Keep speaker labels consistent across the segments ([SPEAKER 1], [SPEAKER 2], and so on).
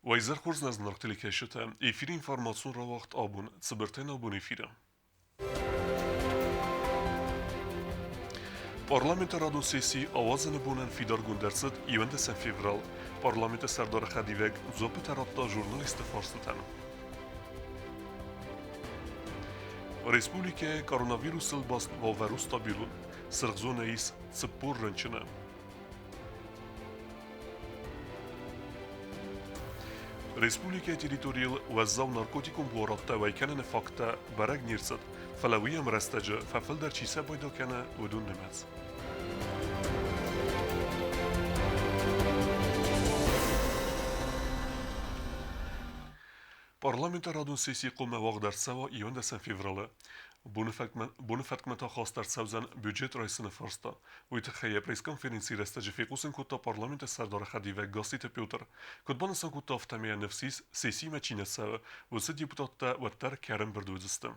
[SPEAKER 1] Уӕ хорз нӕ зынаргъ телекӕсджытӕ, эфиры информацион рауагъд абон, цыбыртӕй нӕ бон эфиры. Парламенты радон сесси ауадзыны бонӕн фидаргонд ӕрцыд 11 феврал. Парламенты сӕрдары хӕдивӕг дзуаппытӕ радта журналистты фарстытӕн. Республикӕйы коронавирусыл баст уавӕр у стабилон. Сырх зонӕ ис 40 рынчыны. Республикӕйы территорийыл уӕззау наркотикон буарадтӕ уӕй кӕныны факттӕ бӕрӕг не рцыд, фӕлӕ уый ӕмрӕстӕджы фӕфылдӕр чи сӕ пайда кӕны, уыдон нымӕц. Парламенты радон сессийы хъуамӕ уагъд ӕрцӕуа 11 февралы. Боны фӕткмӕ та хаст ӕрцӕудзӕн бюджет райсыны фарста. Уый тыххӕй йӕ пресс-конференцийы рӕстӕджы фехъусын кодта парламенты сӕрдары хӕдивӕг Гасситы Петр. Куыд банысан кодта, афтӕмӕй йӕ ныфс ис, сессимӕ чи нӕ цӕуы, уыцы депутаттӕ уӕддӕр кӕрӕмбырд уыдзысты.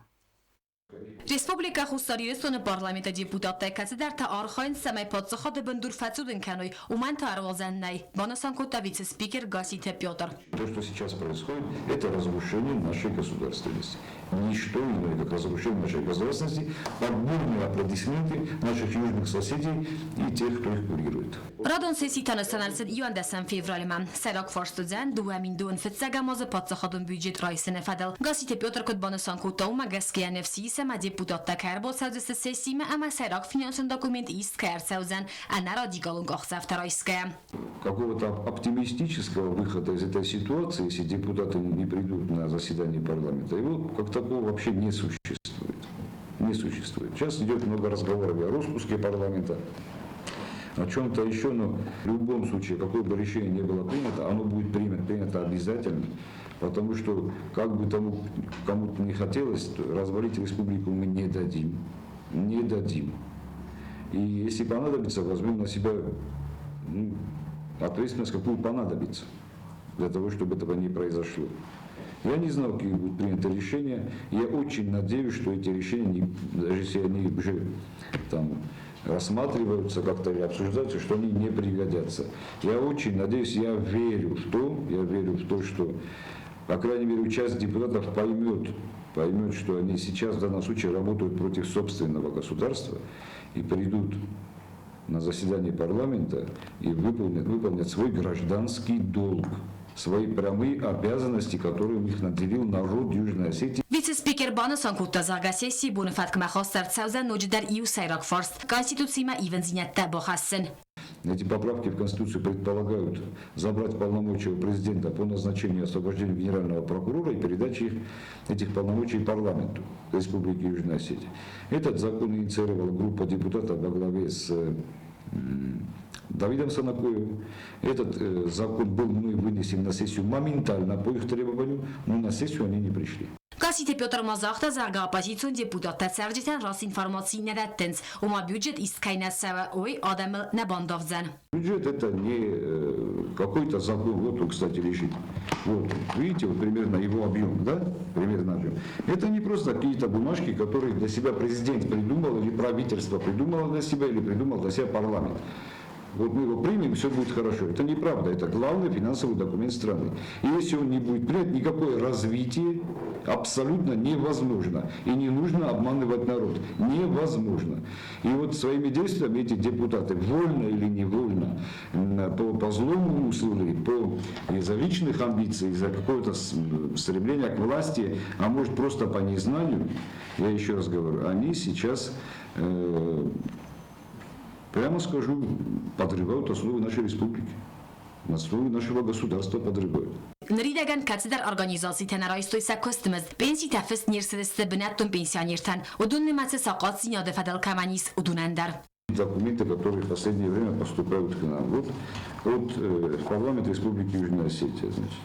[SPEAKER 2] Республикӕ Хуссар Ирыстоны парламенты депутаттӕ кӕцыдӕртӕ архайынц, цӕмӕй паддзахады бындур фӕцудын кӕной, уымӕн та ӕруадзӕн нӕй, банысан кодта вице-спикер Гасситы Петр.
[SPEAKER 3] То, что сейчас происходит, это разрушение нашей государственности. Ничто иное, как разрушение нашей государственности, под бурные аплодисменты наших южных соседей и тех, кто их курирует.
[SPEAKER 2] Радон сесситӕ нысан ӕрцыд 11 февралмӕ. Сӕйраг фарст уыдзӕн 2025 азы паддзахадон бюджет райсыны фӕдыл. Гасситы Петр куыд банысан кодта, уымӕ гӕсгӕ НФСИ ӕмӕ депутаттӕ кӕй ӕрбацӕудзысты сессимӕ ӕмӕ сӕйраг финансон документ ист кӕй ӕрцӕудзӕн ӕнӕ радикалон къахдзӕфтӕ райсгӕйӕ.
[SPEAKER 3] Какого-то оптимистического выхода из этой ситуации, если депутаты не придут на заседание парламента, его как такого вообще не существует. Не существует. Сейчас идет много разговоров о распуске парламента, о чем-то еще, но в любом случае, какое бы решение ни было принято, оно будет принято, принято обязательно, потому что, как бы тому кому-то не хотелось, развалить республику мы не дадим. Не дадим. И если понадобится, возьмем на себя, ну, ответственность, какую понадобится, для того, чтобы этого не произошло. Я не знал, какие будут приняты решения. Я очень надеюсь, что эти решения, даже если они уже там рассматриваются как-то или обсуждаются, что они не пригодятся. Я очень надеюсь, я верю в то, что, по крайней мере, часть депутатов поймет, что они сейчас в данном случае работают против собственного государства и придут на заседание парламента и выполнят свой гражданский долг, свои прямые обязанности, которые у них наделил народ Южной Осетии.
[SPEAKER 2] Вице-спикер банысан кодта, зӕгъгӕ, сессийы боны фӕткмӕ хаст ӕрцӕудзӕн ноджыдӕр иу сӕйраг фарст – Конституцимӕ ивындзинӕдтӕ бахӕссын.
[SPEAKER 3] Эти поправки в Конституцию предполагают забрать полномочия у президента по назначению и освобождению генерального прокурора и передаче их, этих полномочий парламенту Республики Южная Осетия. Этот закон инициировала группа депутатов во главе с Давидом Санакоевым. Этот закон был мной вынесен на сессию моментально по их требованию, но на сессию они не пришли.
[SPEAKER 2] Гасситы Петр ма загъта, зӕгъгӕ, оппозицион депутаттӕ цӕрджытӕн раст информаци нӕ дӕттынц, ома бюджет ист кӕй нӕ цӕуы, уый адӕмыл нӕ бандавдзӕн.
[SPEAKER 3] Бюджет это не какой-то закон, вот он, кстати, лежит. Вот, видите, вот примерно его объем, да? Примерно объем. Это не просто какие-то бумажки, которые для себя президент придумал, или правительство придумало для себя, или придумал для себя парламент. Вот мы его примем, все будет хорошо. Это неправда, это главный финансовый документ страны. И если он не будет принят, никакое развитие абсолютно невозможно. И не нужно обманывать народ. Невозможно. И вот своими действиями эти депутаты, вольно или невольно, по злому умыслу или из-за личных амбиций, из-за какого-то стремления к власти, а может, просто по незнанию, я еще раз говорю, они сейчас, прямо скажу, подрывают основы нашей республики, основы нашего государства подрывают.
[SPEAKER 2] Ныридӕгӕн кӕцыдӕр организацитӕ нӕ райстой сӕ куыстмызд, пенситӕ фыст не рцыдысты бынӕттон пенсионертӕн, уыдон нымӕцы сахъатдзинады фӕдыл кӕмӕн ис, уыдонӕн дӕр.
[SPEAKER 3] Документы, которые в последнее время поступают к нам. Вот от парламента Республики Южная Осетия, значит,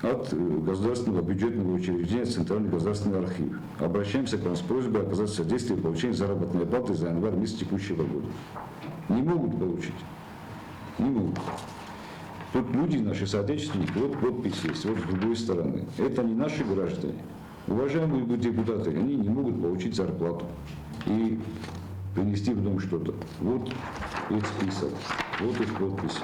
[SPEAKER 3] от государственного бюджетного учреждения Центральный государственный архив. Обращаемся к вам с просьбой оказать содействие в получении заработной платы за январь месяц текущего года. Не могут получить. Не могут. Тут люди, наши соотечественники, вот подпись есть, вот с другой стороны. Это не наши граждане. Уважаемые депутаты, они не могут получить зарплату и принести в дом что-то. Вот их список, вот их подпись.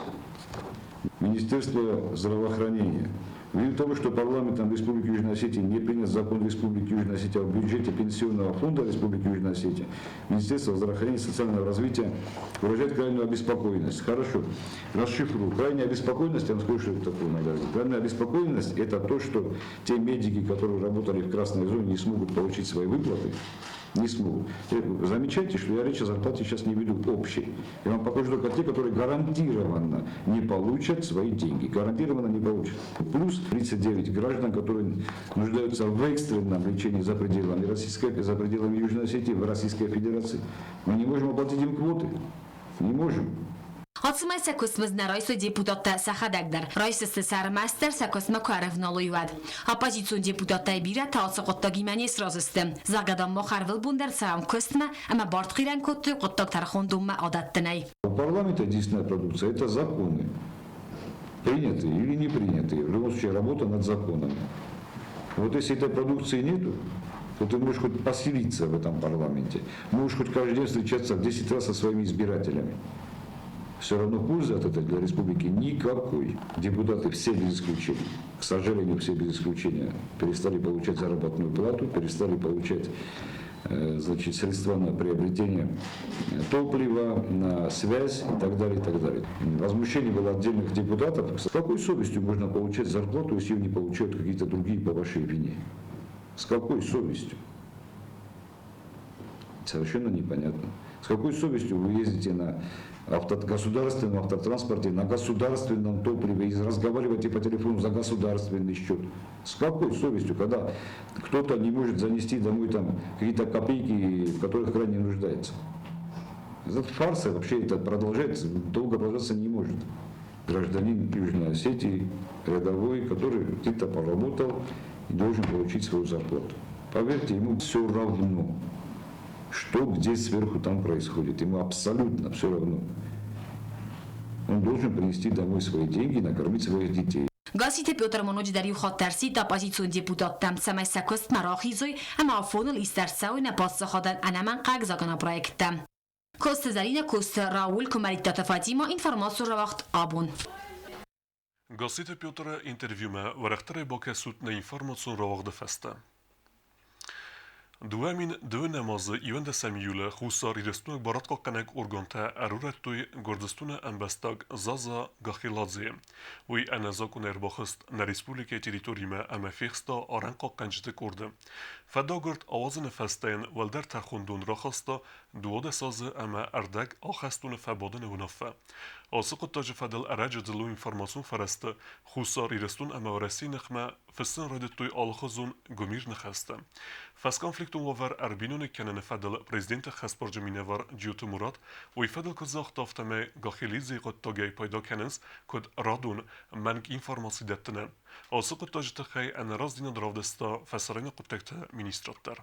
[SPEAKER 3] Министерство здравоохранения. Ввиду того, что парламентом Республики Южная Осетия не принят закон Республики Южная Осетия о бюджете Пенсионного фонда Республики Южная Осетия, Министерство здравоохранения и социального развития выражает крайнюю обеспокоенность. Хорошо, расшифрую. Крайняя обеспокоенность, я вам скажу, что это такое надо. Крайняя обеспокоенность – это то, что те медики, которые работали в красной зоне, не смогут получить свои выплаты, не смогут. Замечайте, что я речь о зарплате сейчас не веду общей. Я вам покажу только те, которые гарантированно не получат свои деньги. Гарантированно не получат. Плюс 39 граждан, которые нуждаются в экстренном лечении за пределами Российской, за пределами Южной Осетии, в Российской Федерации. Мы не можем оплатить им квоты. Не можем.
[SPEAKER 2] Ацымӕй сӕ куыстмӕ нӕ райсой депутаттӕ сӕхӕдӕг дӕр. Райсысты сӕ ӕрмӕстдӕр сӕ куыстмӕ куы ӕрӕвналой, уӕд. Оппозицион депутаттӕй бирӕтӕ ацы хъуыддагимӕ не сразы сты. Зӕгъгӕ, дам, мах ӕрвылбон дӕр цӕуӕм куыстмӕ ӕмӕ бартхъирӕн кодтой хъуыддаг тӕрхондонмӕ адӕттынӕй.
[SPEAKER 3] У парламента единственная продукция – это законы, принятые или не принятые. В любом случае, работа над законами. Вот если этой продукции нету, то ты можешь хоть поселиться в этом парламенте, можешь хоть каждый день встречаться в 10 раз со своими избирателями. Все равно пользы от этого для республики никакой. Депутаты все без исключения, к сожалению, все без исключения, перестали получать заработную плату, перестали получать значит, средства на приобретение топлива, на связь и так далее, и так далее. Возмущение было отдельных депутатов. С какой совестью можно получать зарплату, если ее не получают какие-то другие по вашей вине? С какой совестью? Совершенно непонятно. С какой совестью вы ездите на государственном автотранспорте, на государственном топливе и разговариваете по телефону за государственный счет? С какой совестью, когда кто-то не может занести домой там какие-то копейки, в которых крайне нуждается? Этот фарс вообще это продолжается, долго продолжаться не может. Гражданин Южной Осетии, рядовой, который где-то поработал и должен получить свою зарплату. Поверьте, ему все равно, что где сверху там происходит. Ему абсолютно все равно. Он должен принести домой свои деньги, накормить своих детей.
[SPEAKER 2] Гасситы Петр ма ноджыдӕр иу хатт ӕрсидт оппозицион депутаттӕм, цӕмӕй сӕ куыстмӕ рахизой ӕмӕ афоныл ист ӕрцӕуой нӕ паддзахадӕн ӕнӕмӕнгхъӕуӕг законопроекттӕ. Коцты Зӕринӕ, Коцты Рауль, Куымӕридтаты Фатимӕ, информацион рауагъд Абон.
[SPEAKER 1] Гасситы Петры интервьюмӕ уӕрӕхдӕрӕй бакӕсут нӕ информацион рауагъды фӕстӕ. 2002 азы 11 июлы Хуссар Ирыстонаг барадхъахъхъӕнӕг органтӕ ӕрурӕдтой Гуырдзыстоны ӕмбӕстаг Заза Гахеладзейы. Уый ӕнӕзакъон ӕрбахызт нӕ республикӕйы территоримӕ ӕмӕ фехста арӕнхъахъхъӕнджыты къорды. Фӕдагуырд ауадзыны фӕстӕ йын уӕлдӕр тӕрхондон рахаста 12 азы ӕмӕ ӕрдӕг ахӕстоны фӕбадыны уынаффӕ. Ацы хъуыддаджы фӕдыл ӕрӕджы дзыллон информацион фӕрӕзты Хуссар Ирыстон ӕмӕ Уӕрӕсейы ныхмӕ фыссын райдыдтой алыхуызон гуымир ныхӕстӕ. Фӕсконфликтон уавӕр ӕрбиноныг кӕныны фӕдыл президенты хӕсбарджын минӕвар Джиоты Мурат уый фӕдыл куыд загъта, афтӕмӕй Гахелидзейы хъуыддагӕй пайда кӕнынц куыд радон мӕнг информаци дӕттынӕн. Ацы хъуыддаджы тыххӕй ӕнӕраздзинад равдыста фӕсарӕйнаг хъуыддӕгты министрад дӕр.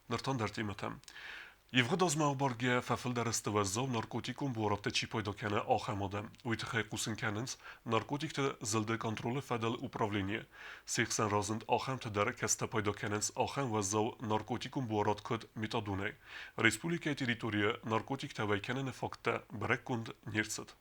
[SPEAKER 1] Ныр та ӕндӕр темӕтӕ. Ивгъуыд азмӕ абаргӕ фӕфылдӕр сты уӕззау наркотикон буарадтӕ чи пайда кӕны, ахӕм адӕм. Уый тыххӕй хъусын кӕнынц наркотикты зылды контролы фӕдыл управленийы. Се хсӕн разынд ахӕмтӕ дӕр, кӕцытӕ пайда кӕнынц ахӕм уӕззау наркотикон буарад куыд метадонӕй. Республикӕйы территорийы наркотиктӕ уӕй кӕныны факттӕ бӕрӕггонд не рцыд.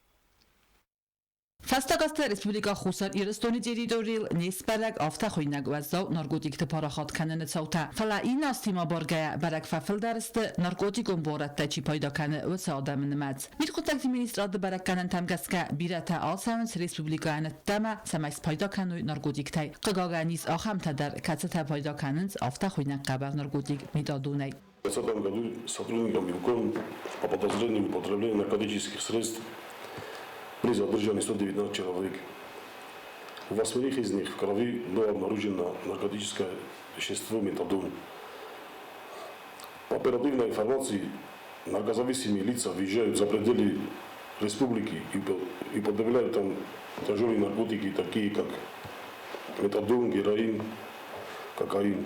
[SPEAKER 4] Фӕстаг азты Республикӕ Хуссар Ирыстоны территорийыл не сбӕрӕг афтӕхуыйнӕг уӕззау наркотикты парахат кӕныны цаутӕ, фӕлӕ иннӕ азтимӕ баргӕйӕ бӕрӕг фӕфылдӕр сты, наркотикон буарадтӕ чи пайда кӕны, уыцы адӕмы нымӕц. Мидхъуыддӕгты министрады бӕрӕггӕнӕнтӕм гӕсгӕ бирӕтӕ ацӕуынц республикӕйӕн ӕддӕмӕ, цӕмӕй спайда кӕной наркотиктӕй. Хъыгагӕн, ис ахӕмтӕ дӕр, кӕцытӕ пайда кӕнынц афтӕхуыйнӕг хъӕбӕр наркотик метадонӕй.
[SPEAKER 5] В 2020 году сотрудникам ЮКОН по подозрению в употреблении наркотических средств были задержаны 119 человек. У восьмерых из них в крови было обнаружено наркотическое вещество метадон. По оперативной информации, наркозависимые лица въезжают за пределы республики и употребляют там тяжелые наркотики, такие как метадон, героин, кокаин.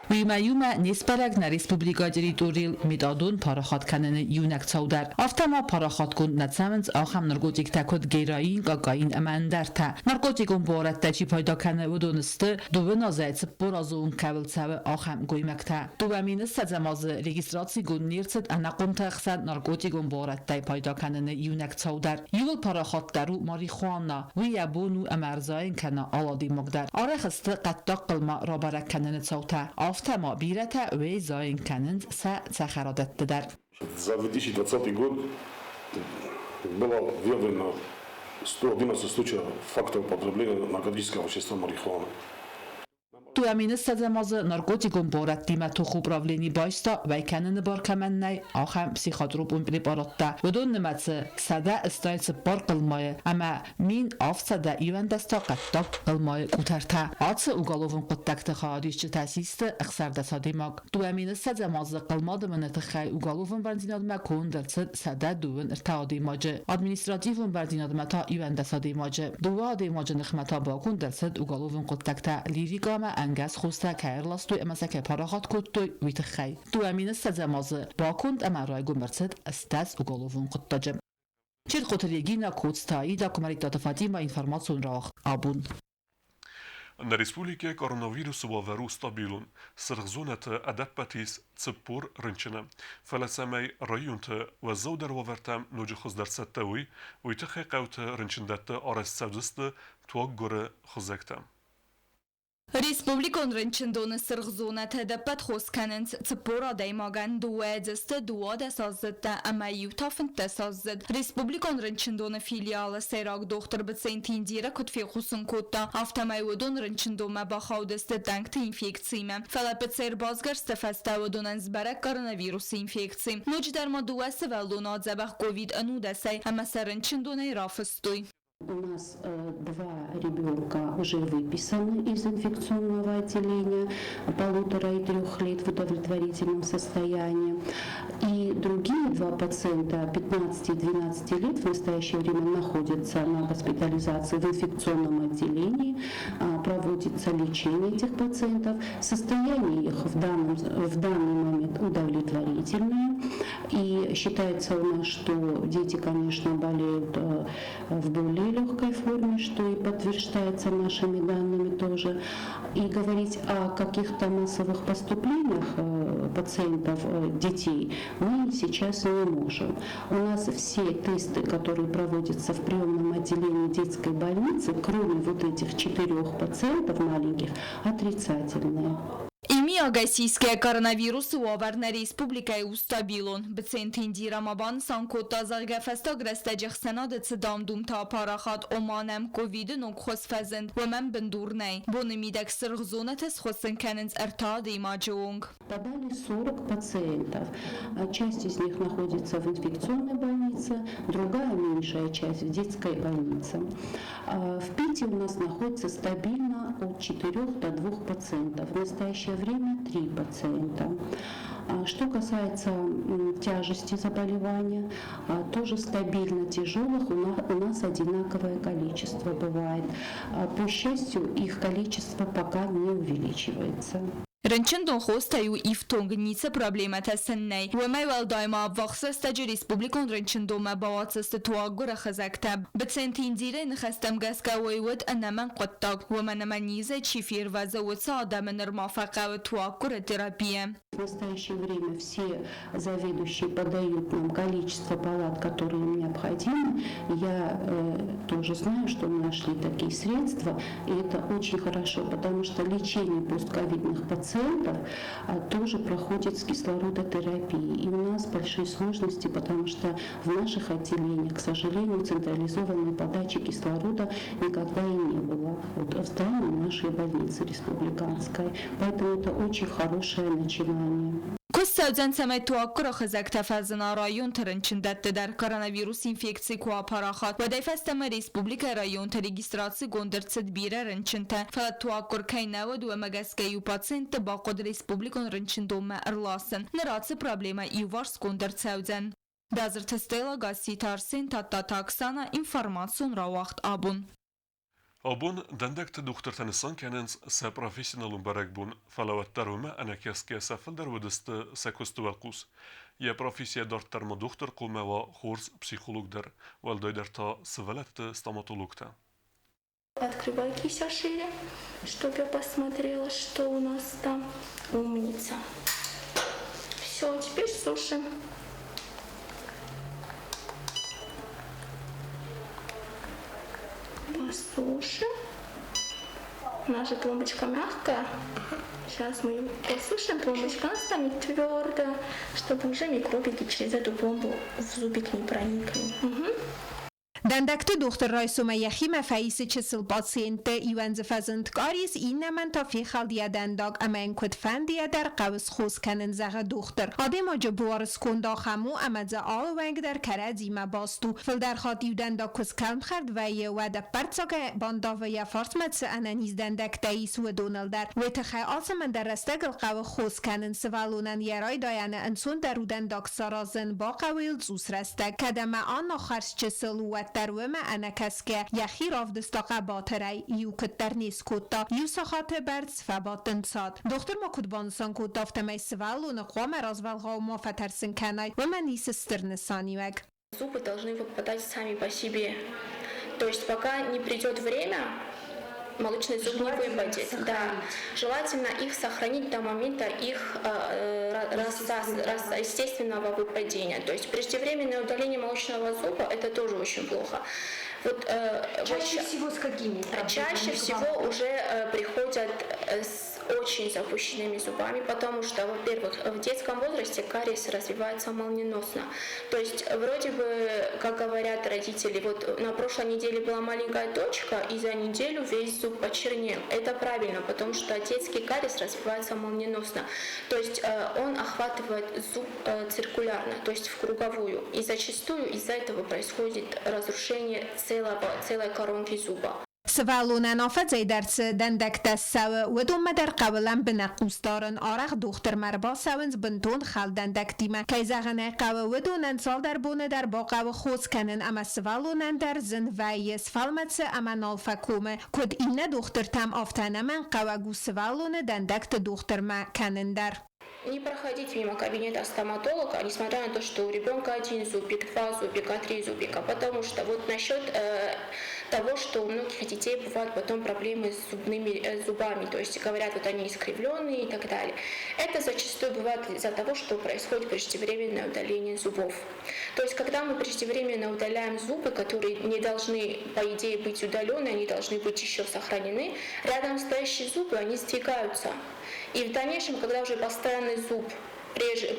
[SPEAKER 4] Уыимӕ иумӕ не сбӕрӕг нӕ республикӕйы территорийыл метадон парахат кӕныны иунӕг цау дӕр. Афтӕ ма парахатгонд нӕ цӕуынц ахӕм наркотиктӕ, куыд героин, кокаин ӕмӕ ӕндӕртӕ. Наркотикон буарадтӕ чи пайда кӕны, уыдон сты, дыууын азӕй 40 азы онг кӕуыл цӕуы, ахӕм гоймӕгтӕ. 2020 азы регистрацигонд не рцыд ӕнахъомты ӕхсӕн наркотикон буарадтӕй пайда кӕныны иунӕг цау дӕр. Иууыл парахатдӕр у марихуана. Уый йӕ бон у ӕмӕ ӕрзайын кӕна алы адӕймаг дӕр. Арӕх сты хъӕддаг хъылма рабӕрӕг кӕныны цаутӕ. Афтӕ ма бирӕтӕ уый зайын кӕнынц сӕ цӕхӕрадӕтты дӕр.
[SPEAKER 5] За 2020 год было выявлено 111 случаев фактов употребления наркотического вещества марихуаны.
[SPEAKER 4] 2020 азы наркотикон буарадтимӕ тохы управлени байста, уӕй кӕныны бар кӕмӕн нӕй, ахӕм психотропон препараттӕ. Уыдон нымӕцы 184 хъылмайы ӕмӕ 1711 та хъӕддаг хъылмайы къутӕртӕ. Ацы уголовон хъуыддӕгты хайадисджытӕ систы 16 адӕймаг. 2020 азы хъылма дымыны тыххӕй уголовон бӕрндзинадмӕ конд ӕрцыд 123 адӕймаджы, административон бӕрндзинадмӕ та 11 адӕймаджы. Дыууӕ адӕймаджы ныхмӕ та баконд ӕрцыд уголовон хъуыддӕгтӕ лирикӕ ӕмӕ ӕнгӕс хостӕ кӕй ӕрластой ӕмӕ сӕ кӕй парахат кодтой, уый тыххӕй. 2020 азы баконд ӕмӕ райгом ӕрцыд 80 уголовон хъуыддаджы. Чертхъоты Регина, Коцты Аида, Куымӕридтаты Фатимӕ информацион рауагъд абон.
[SPEAKER 1] Нӕ республикӕйы коронавирусы уавӕр у стабилон. Сырх зонӕты ӕдӕппӕт ис 40 рынчыны. Фӕлӕ цӕмӕй районты уӕззаудӕр уавӕртӕм ноджы хуыздӕр цӕттӕ уой, уый тыххӕй хъӕуты рынчындӕтты арӕзт цӕудзысты туаггуыры хуызӕгтӕ.
[SPEAKER 6] Республикон рынчындоны цыргъ зонӕтӕ ӕдӕппӕт хос кӕнынц 40 адӕймагӕн, дыууӕ ӕдзӕсты 12 аздзыдтӕ ӕмӕ иу та 15 аздзыд. Республикон рынчындоны филиалы сӕйраг дохтыр Быценты Индирӕ куыд фехъусын кодта, афтӕмӕй уыдон рынчындонмӕ бахаудысты тӕнгты инфекциимӕ. Фӕлӕ ПЦР басгӕрсты фӕстӕ уыдонӕн сбӕрӕг коронавирусы инфекци. Ноджыдӕр ма дыууӕ сывӕллоны адзӕбӕх ковид ӕнудӕсӕй ӕмӕ сӕ рынчындонӕй рафыстой.
[SPEAKER 7] У нас два ребенка уже выписаны из инфекционного отделения 1,5 и 3 лет в удовлетворительном состоянии. И другие два пациента 15 и 12 лет в настоящее время находятся на госпитализации в инфекционном отделении. Проводится лечение этих пациентов. Состояние их в данный момент удовлетворительное. И считается у нас, что дети, конечно, болеют в более легкой форме, что и подтверждается нашими данными тоже. И говорить о каких-то массовых поступлениях пациентов, детей, мы сейчас не можем. У нас все тесты, которые проводятся в приемном отделении детской больницы, кроме вот этих четырех пациентов маленьких, отрицательные.
[SPEAKER 6] Иумиагӕй сисгӕ коронавирусы уавӕр нӕ республикӕйы у стабилон. Быценты Индира ма банысан кодта, зӕгъгӕ, фӕстаг рӕстӕджы ӕхсӕнады цы дам-думтӕ апарахат, ома нӕм ковиды ног хуыз фӕзынд, уымӕн бындур нӕй. Боны мидӕг сырх зонӕтӕ схуыссын кӕнынц ӕртӕ адӕймаджы онг.
[SPEAKER 7] Подали 40 пациентов. Часть из них находится в инфекционной больнице, другая меньшая часть в детской больнице. В Пите у нас находится стабильно от 4 до 2 пациентов. В настоящее время 3 пациента. Что касается тяжести заболевания, тоже стабильно тяжелых у нас одинаковое количество бывает. По счастью, их количество пока не увеличивается.
[SPEAKER 6] Рынчындон хостӕй у ифтонг, ницы проблемӕтӕ сын нӕй. Уымӕй уӕлдай ма ӕввахс рӕстӕджы республикон рынчындонмӕ бауадздзысты туаггуыры хызӕгтӕ. Быценты Индирӕйы ныхӕстӕм гӕсгӕ уый уыд ӕнӕмӕнг хъуыддаг, уымӕн ӕмӕ низӕй чи фервӕзы, уыцы адӕмы нырма фӕхъӕуы туаггуыры терапийӕ.
[SPEAKER 7] В настоящее время все заведующие подают нам количество палат, которые им необходимы. Я тоже знаю, что мы нашли такие средства, и это очень хорошо, потому что лечение постковидных пациентов тоже проходит с кислородотерапией. И у нас большие сложности, потому что в наших отделениях, к сожалению, централизованной подачи кислорода никогда и не было. Вот в здании нашей больницы республиканской. Поэтому это очень хорошее начинание.
[SPEAKER 6] Куыст цӕудзӕн, цӕмӕй туаггуыры хызӕгтӕ фӕзына районты рынчындӕтты дӕр. Коронавирусы инфекци куы апарахат, уӕдӕй фӕстӕмӕ республикӕйы районты регистрацигонд ӕрцыд бирӕ рынчынтӕ. Фӕлӕ туаггуыр кӕй нӕ уыд, уымӕ гӕсгӕ-иу пациентты бахъуыд республикон рынчындонмӕ ӕрласын. Ныр ацы проблемӕ иуварсгонд ӕрцӕудзӕн. Базырты Стелла, Гасситы Арсен, Тадтаты Оксана, информацион рауагъд абон.
[SPEAKER 1] Абон дӕндӕгты дохтыртӕ нысан кӕнынц сӕ профессионалон бӕрӕгбон, фӕлӕ уӕддӕр уымӕ ӕнӕкӕсгӕ сӕ фылдӕр уыдысты сӕ куысты уӕлхъус. Йӕ профессийӕ дарддӕр ма дохтыр хъуамӕ уа хорз психолог дӕр, уӕлдайдӕр та сывӕллӕтты стоматологтӕ.
[SPEAKER 8] Открывай кися шире, чтоб я посмотрела, что у нас там. Умница. Все, теперь сушим. Посушим. Наша пломбочка мягкая. Сейчас мы ее посушим, пломбочка она станет твердая, чтобы уже микробики через эту пломбу в зубик не проникли. Угу.
[SPEAKER 9] Дӕндӕгты дохтыр райсомӕй йӕхимӕ фӕисы чысыл пациентты, иуӕн дзы фӕзынд кариес, иннӕмӕн та фехӕлд йӕ дӕндаг ӕмӕ йын куыдфӕндыйӕ дӕр хъӕуы схос кӕнын, зӕгъы дохтыр. Адӕймаджы буары сконд ахӕм у, ӕмӕ дзы алы уӕнг дӕр кӕрӕдзимӕ баст у. Фылдӕр хатт иу дӕндаг куы скӕлмхӕрд вӕййы, уӕд ӕппӕрццагӕй бандавы йӕ фарсмӕ цы ӕнӕниз дӕндӕгтӕ ис, уыдоныл дӕр. Уый тыххӕй алцӕмӕн дӕр рӕстӕгыл хъӕуы хос кӕнын. Сывӕллонӕн йӕ райдайӕны ӕнцондӕр у дӕндаг саразын, бахъӕуы йыл цъус рӕстӕг. Кӕд ӕмӕ Анна хӕрз чысыл у, уӕддӕр уымӕ ӕнӕкӕсгӕ йӕхи равдыста хъӕбатырӕй, иу куыддӕр не скодта, иу сахаты бӕрц фӕбадт ӕнцад. Дохтыр ма куыд банысан кодта, афтӕмӕй сывӕллоны хъуамӕ развӕлгъау ма фӕтӕрсын кӕнай, уымӕн ис стыр нысаниуӕг.
[SPEAKER 8] Зубы должны выпадать сами по себе. То есть пока не придет время, молочный зуб не выпадет. Да. Желательно их сохранить до момента их естественного выпадения. То есть преждевременное удаление молочного зуба – это тоже очень плохо. Вот,
[SPEAKER 10] чаще вот, всего с какими проблемами?
[SPEAKER 8] Чаще всего уже приходят с очень запущенными зубами, потому что, во-первых, в детском возрасте кариес развивается молниеносно. То есть вроде бы, как говорят родители, вот на прошлой неделе была маленькая точка, и за неделю весь зуб почернел. Это правильно, потому что детский кариес развивается молниеносно. То есть он охватывает зуб циркулярно, то есть в круговую. И зачастую из-за этого происходит разрушение целой коронки зуба.
[SPEAKER 9] Сывӕллонӕн афӕдзӕй дӕр цы дӕндӕгтӕ ссӕуы, уыдонмӕ дӕр хъӕуы лӕмбынӕг хъусдарын. Арӕх дохтырмӕ ӕрбацӕуынц бынтон хӕлд дӕндӕгтимӕ. Кӕй зӕгъын ӕй хъӕуы, уыдонӕн цалдӕр боны дӕр бахъӕуы хос кӕнын ӕмӕ сывӕллонӕн дӕр зын вӕййы, сфӕлмӕцы ӕмӕ нал фӕкомы. Куыд иннӕ дохтыртӕм, афтӕ ӕнӕмӕнгхъӕуӕг у сывӕллоны дӕндӕгты дохтырмӕ кӕнын дӕр.
[SPEAKER 8] Не проходить мимо кабинета стоматолога, несмотря на то, что у ребенка один зубик, два зубика, три зубика, потому что вот насчет того, что у многих детей бывают потом проблемы с зубами, то есть говорят, вот они искривленные и так далее. Это зачастую бывает из-за того, что происходит преждевременное удаление зубов. То есть когда мы преждевременно удаляем зубы, которые не должны, по идее, быть удалены, они должны быть еще сохранены, рядом стоящие зубы, они сдвигаются. И в дальнейшем, когда уже постоянный зуб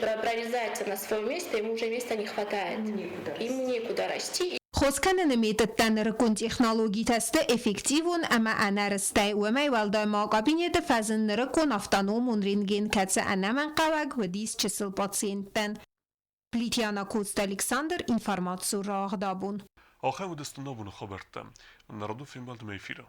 [SPEAKER 8] прорезается на свое место, ему уже места не хватает. Ему некуда расти.
[SPEAKER 9] Хос кӕныны методтӕ нырыккон технологитӕ сты эффективон ӕмӕ ӕнӕрыстӕй. Уымӕй уӕлдай ма кабинеты фӕзынд нырыккон автономон рентген, кӕцы ӕнӕмӕнгхъӕуӕг уыдис чысыл пациенттӕн. Плитьяна Коцты Александр, информаци рауагъдабон.
[SPEAKER 1] Ахӕм уыдысты нӕ боны хабӕрттӕ. Народу фембӕлдмӕ эфиры.